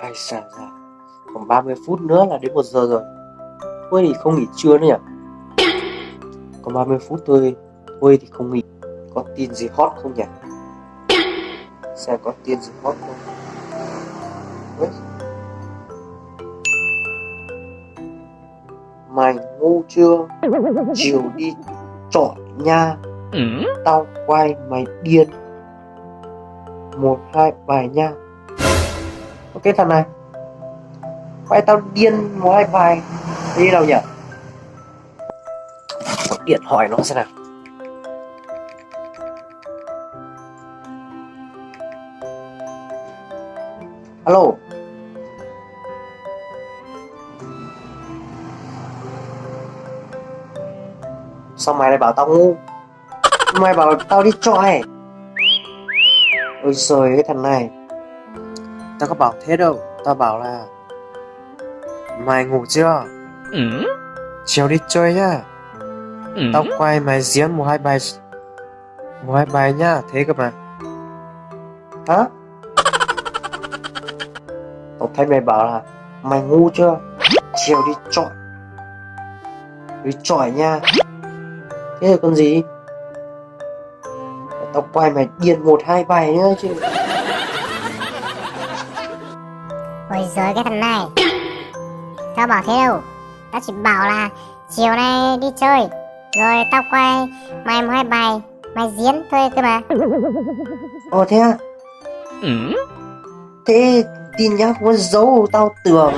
Ai, sao giờ còn ba mươi phút nữa là đến một giờ rồi. Ui, không nghỉ trưa nữa nhỉ? Còn ba mươi phút thôi. Ui, thì không nghỉ. Có tin gì hot không nhỉ? Xem có tin gì hot không. Ui. Mày ngu chưa? Chiều đi chọi nha. Tao quay mày điên một hai bài nha. Ok thằng này. Quay tao điên một hai bài. Đi đâu nhỉ? Gọi điện hỏi nó xem nào. Alo. Sao mày lại bảo tao ngu? Mày bảo tao đi chọi. Ôi giời, cái thằng này. Tao có bảo thế đâu, tao bảo là mày ngủ chưa? Chiều đi chơi nhá. Tao quay mày diễn một hai bài, một hai bài nhá, thế cơ mà. Hả? Tao thấy mày bảo là mày ngu chưa? Chiều đi chọi. Đi chọi nha. Thế rồi còn gì? Tao quay mày điên một hai bài nữa chứ. Ôi giời, cái thằng này. Tao bảo thế đâu. Tao chỉ bảo là chiều nay đi chơi, rồi tao quay mày một hai bài, mày diễn thôi cơ mà. Ồ, thế á? Thế tin nhắn không có dấu, tao tưởng.